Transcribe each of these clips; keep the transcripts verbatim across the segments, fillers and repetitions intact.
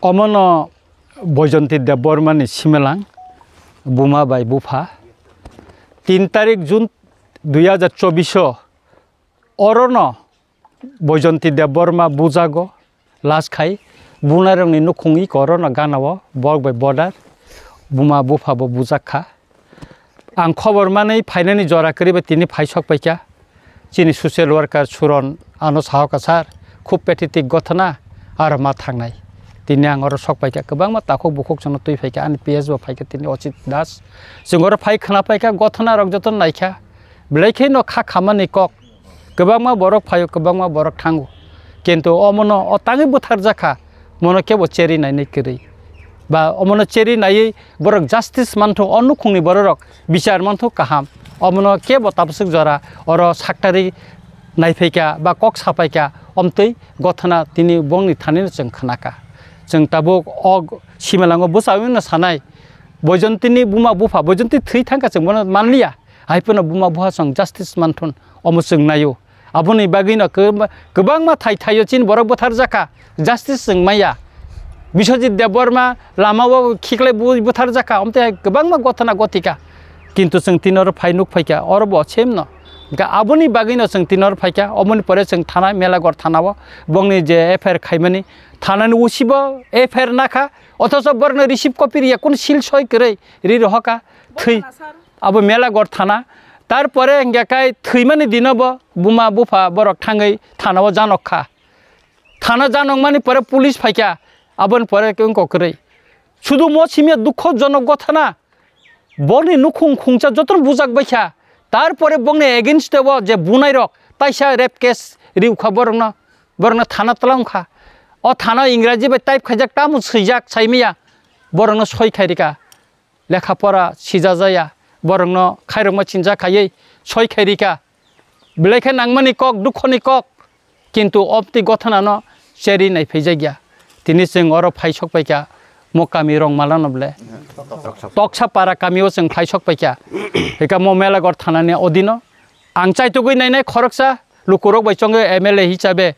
Omono Boijonti Debbarmani simelang, buma bai bupha. Tin tarik June dui hajar chobbish o orono Boijonti Debbarma bujago, last khai bunairokni nukhung iko orono ganao borok bai border buma bupha bo bujak kha. Ang khobor manwi phainani jora kwrwi bai tini phai sok paikha. Chini social worker Suron ano sahoka, "Sir, khub pathetic gothona, aro ma thangnai." Tini ang oro sok paikha, kwbangma takhuk bukhuk chwngno twi phaikha, ani P S bo phaikha tini Ochit Das. Chwng oro phai khwna paikha, gothona rok joto naikha. Belai kheno kha khamani kok. Kwbangma borok phaio, kwbangma borok thango. Kintu omono o tangwi butharjakha, mono kebo cheri nainai kwrwi. Ba omono cheri naiwi borok justice manthu, o nukhungni bororok bichar manthu kaham. Omono kebo tabaswk jora oro saktari naiphaikha ba kok saphaikha, omtwi gothona tini bongni thanino chwng khnakha. Chwng tabuk o simelango bwsawino sanai, Boijontini buma bupha, Boijonti thwi thangkha chwng bono manliya. Hai phano buma bupha chwng justice manthun, omo chwng naio. Aboni bagwino kwbangma thai thaio chini borok butharjakha, justice chwng maya. Biswajit Debbarma lamao khiklai bu-, butharjakha, omte hai kwbangma gothona gothika. Kintu chwng tini oro phai nuk phaikha, oro bo same no. Hwnkhe aboni bagwino chwng tini oro phaikha, oboni pore chwng thana, Melaghor thanao bongni je F I R khaimani, thanani O C bo F I R nakha, othocho borokno receive copy riya, kunu seal soi kwrwi ri rohokha, thwi. Abo Melaghor thana. Tarpore hingke kai thwimani dino bo buma bupha borok thangwi thana o janok kha. Thana janok mani pore police phaikha, aboni pore wngkok kwrwi. Sudu mo simya dukho jonok gothana. Boni nukhung khungsa jotono bujak baikha. Tarpore bongni against o je bunai rok taisa rape case riu kha borokno, borokno thana twlang kha. O thana Ingraji bai type khaijak, tamo swijak saimaya, borokno soi khai rika. Lekha pora sija jaya, borokno khairokma chinja khaiwi soi khai rika. Belai khe nangmani kok, dukhoni kok, kintu obtwi gothonano cheri nai phaijakya. Tini chwng oro phai sok paikha, mo kami Rongmalano ble. Toksa para kamio chwng phai sok paikha. Hika mo Melaghor thanani odino. Ang chaitugwi nainai khoroksa, lukurok bai chongwi M L A hisabe.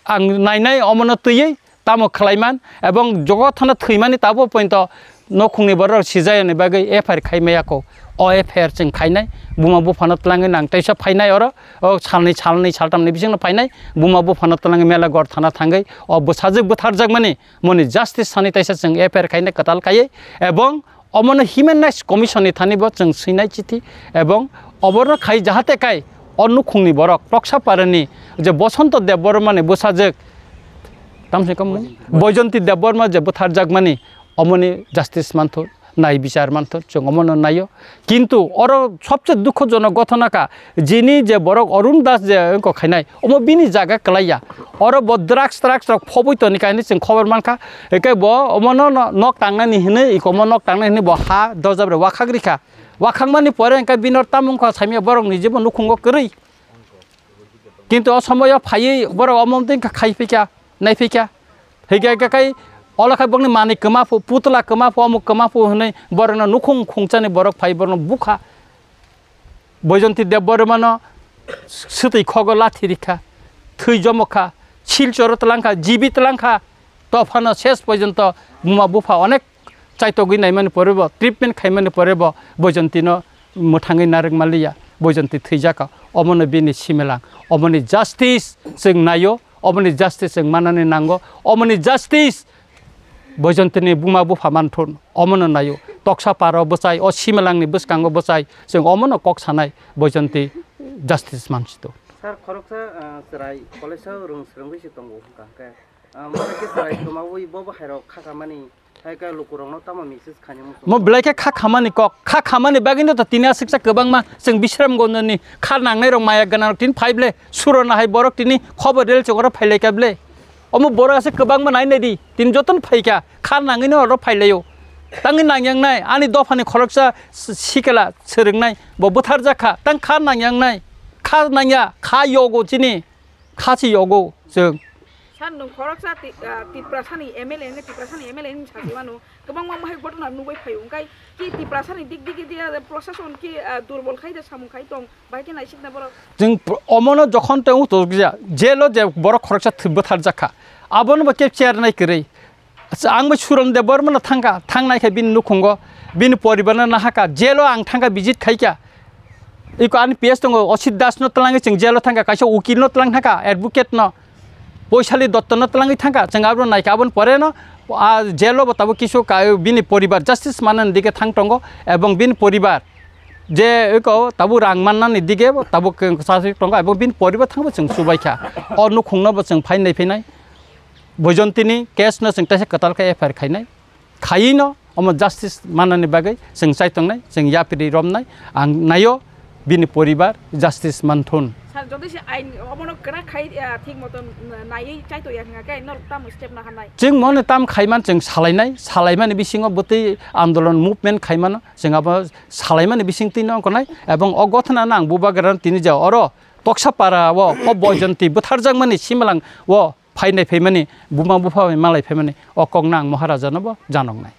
Ang nainai omono twiwi tamo khlaiman, ebong jogothano thwimani tabo pointo nokhungni borok sijayani bagwi F I R khaimaya kho. O F I R chwng khainai, buma buphano twlangwi nang teisa phainai oro, o salni, salni, saltamni bisingno phainai, buma buphano twlangwi Melaghor thana thangwi o bwsajwk butharjakmani, moni justice sani teisa chwng F I R khainai kwtal khaiwi, ebong omono Human Rights Commission ni thani bo chwng swinai chithi, ebong oborno khai jahate kai o nukhungni borok Toksa parani je Bosonto Debbarmani bwsajwk, tamsai kamo Boijonti Debbarma je butharjakmani, omoni justice manthu, nai bichar manthu, chwng omono naio. Kintu oro sobse dukhojonok gothona ka, jini je borok Arun Das je wngkok khainai, omo bini jaga kwlaiya. Oro bo drugs, drugs rok phobwi toni kainwi chwng khobor mankha. Hwnkhe bo omono no-, nok tangnani hinwi, ikomo nok tangnani hinwi bo ha dojab rok wakhak rikha. Wakhakmani pore hwnkhe bini oro tamo wngkha saimya borok ni jebo nukhungo kwrwi. Kintu o somoyo phaiwi borok omo twi khai phikha, nai phikha. Hwnkhe hwnkhe kai olo khai bokni manwi kwma phu, putla kwma phu, omuk kwma phu hwnwi borokno nukhung khungchani borok phai borokno bukha. Boijonti Debbarmano swtwi khogo lathi rikha, thwi jomokha, Silchoro twlangkha, jibi twlangkha, tophano ses porjonto buma bupha onek chaitogwi naimani pore bo, treatment khaimani pore bo Boijontino mwthangwi narwk manliya, Boijonti thwijaka, omono bini simelang, omoni justice chwng naio, omoni justice chwng manani nango, omoni justice Boijontini buma bupha manthun, omono naio. Toksa paro bwchai, o simelangni bwskango bwchai, chwng omono kok sanai, Boijonti justice mansido. Sir, khoroksa, ah, chwrai college o rwng swrwngwi se tongo hwnkha hwnkhe, ah, mane khe chwrai kwmawi bo bo hairok kha khamani, hai khe lukurokno tamo message khainai muchungo? Mo belai khe kha khamani kok, kha khamani bagwino to tini aswksa kwbangma chwng Bishramganjni kha nangnairok maya gwnangrok tini phai ble, surona hai borok tini khobor rel chokoro phailaika ble. Omo borok aswk kwbangma nai nai di, tini jotono phaikha, kha nangwino oro phailaio. Tangwi nangyangnai, ani dophani khoroksa s-, sikla swrwngnai, bo bwtharjak kha, tang kha nangyangnai, kha nangya, kha yogo chini, kha se yogo chwng. Sir, nwng khoroksa ti-, ah, Tiprasani M L A hwnwi, Tiprasani M L A hwnwi sachi mano, kwbangma mohai gotona nugwi phaio, hwnkhe ki Tiprasani dik dik dik, ah, prosason ki, ah, durbol khai de samung khai tong, Bahai khe naisikna borok. Chwng pr-, omono jokhon tei wng tong kisa, jelo je borok khoroksa thwi bwtharjak kha, abono bo khe chair nai kwrwi. Ang bai Suron Debbarma no thangkha, thangnai khe bini nukhungo, bini poribar no nahakha, jail o ang thangkha, visit khaikha. Iko ani P S tongo, Osit Das no twlangwi chwng jail o thangkha, kaisa ukil no twlang thangkha, advocate no, Poisali Dotto no twlangwi thangkha, chwng abo naikha, aboni pore no, a jail o bo tabuk kisu ka-, bini poribar justice manani dike thang tongo, ebong bini poribar je iko tabuk rang mannani dike bo tabuk kwchajak tongo, ebong bini poribar thangbo chwng chubaikha. O nukhungno bo chwng phainai phinai, Boijontini case no chwng teisa kwtal khe F I R khainai. Khayino omo justice manani bagwi chwng chai tongnai, chwng yapri romnai, ang naio bini poribar justice manthun. Sir, jodi se ain omono kwrak khai, ah, thik moton naiwi chai tongya hwnkha khe norok tamo step na hanai? Chwng mono tam khaiman chwng salainai, salaimani bisingo bwtwi andolon movement khaimano chwng abo salaimani bisingtwi no ongkha nai, ebong o gothana no ang bubagra tini ja oro Toksapara o, o Boijonti bwtharjakmani simalang o phainai phaimani, buma bupha bai malai phaimani, o kokno ang Maharaja no bo janoknai.